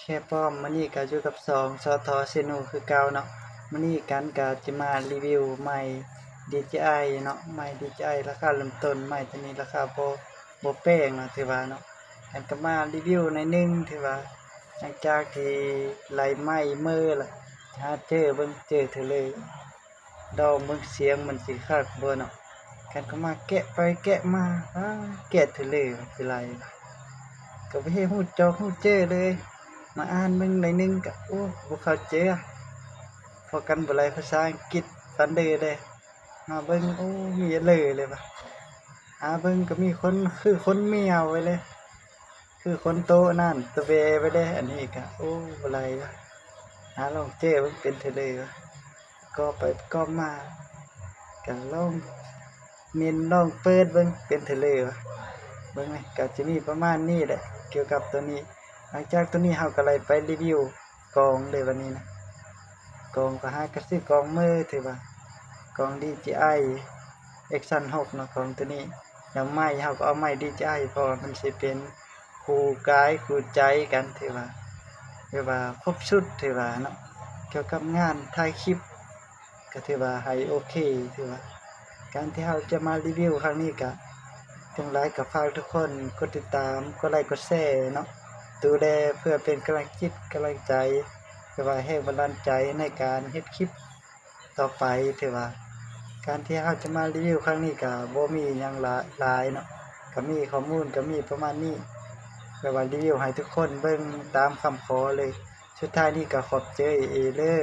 ແຄປ້ອມ ມື້ນີ້ກໍຢູ່ກັບຊ່ອງ ສທ ເຊໂນ ຄືເກົ່າເນາະ. ມື້ນີ້ກັນກໍຈະມາຣີວິວໄມ້ ດີເຈໄອ ເນາະ, ໄມ້ ດີເຈໄອ ລາຄາເລີ່ມຕົ້ນ, ໄມ້ຕົວນີ້ລາຄາບໍ່ ບໍ່ແພງເນາະ ຖືວ່າເນາະ. ກັນກໍມາຣີວິວໜ້ອຍໜຶ່ງ ຖືວ່າຫຼັງຈາກທີ່ໄລ່ໄມ້ເມີລະ ຫາເຈີເບິ່ງ ເຈີເທື່ອເລີ ລອງເບິ່ງສຽງມັນຊິຄັກບໍ່ເນາະ. ກັນກໍມາແກະໄປແກະມາ ອ້າ ແກະເທື່ອເລີຊິໄລ່ ກໍບໍ່ເຫັນຮູ້ຈອກຮູ້ເຈີເລີຍ. ມາອ່ານເບິ່ງໜ້ອຍໜຶ່ງກໍ ໂອ້ ບໍ່ເຂົ້າໃຈ ເພາະກັນບໍ່ໄດ້ພາສາອັງກິດປານໃດເດ້. ມາເບິ່ງ ໂອ້ ມີເອີເລີເລີຍວ່າ ຫາເບິ່ງກໍມີຄົນ ຄືຄົນແມວໄວ້ເລີຍ ຄືຄົນໂຕະນັ້ນ ຕະແບໄວ້ເລີຍ. ອັນນີ້ກໍ ໂອ້ ບໍ່ໄດ້ວະ ຫາລອງເຈີເບິ່ງເປັນເທື່ອເລີວະ. ກໍໄປກໍມາ ກໍລອງເມັນລອງເປີດເບິ່ງເປັນເທື່ອເລີວະ. ເບິ່ງແມ ກໍຈະມີປະມານນີ້ແຫຼະ ກ່ຽວກັບຕົວນີ້. ຫຼັງຈາກຕົວນີ້ເຮົາກໍໄດ້ໄປຣີວິວ ກອງເດ້ບັດນີ້ນະ. ກອງກໍຫາກໍຊື້ກອງເມີ ຖືວ່າກອງ ດີເຈໄອ ເອັກຊັນຫົກ ເນາະ ກອງຕົວນີ້. ແລ້ວໄມ້ເຮົາກໍເອົາໄມ້ ດີເຈໄອ ເພາະວ່າມັນຊິເປັນຄູ່ກາຍຄູ່ໃຈກັນ ຖືວ່າ ແບບວ່າຄົບຊຸດ ຖືວ່າເນາະ. ກ່ຽວກັບງານຖ່າຍຄລິບກໍຖືວ່າໃຫ້ໂອເຄ ຖືວ່າ ການທີ່ເຮົາຈະມາຣີວິວຄັ້ງນີ້ກະ ຈັ່ງໃດກໍຝາກທຸກຄົນກົດຕິດຕາມ ກົດໄລກ໌ ກົດແຊເນາະ ດູແລເພື່ອເປັນກຳລັງຈິດກຳລັງໃຈ ຫຼືວ່າແຮງບັນດານໃຈໃນການເຮັດຄລິບຕໍ່ໄປ. ຖືວ່າການທີ່ເຮົາຈະມາຣີວິວຄັ້ງນີ້ກະບໍ່ມີຫຍັງຫຼາຍເນາະ ກະມີຂໍ້ມູນກະມີປະມານນີ້ ແບບວ່າຣີວິວໃຫ້ທຸກຄົນເບິ່ງຕາມຄຳຂໍເລີຍ. ສຸດທ້າຍນີ້ກະຂອບໃຈເອເລີ.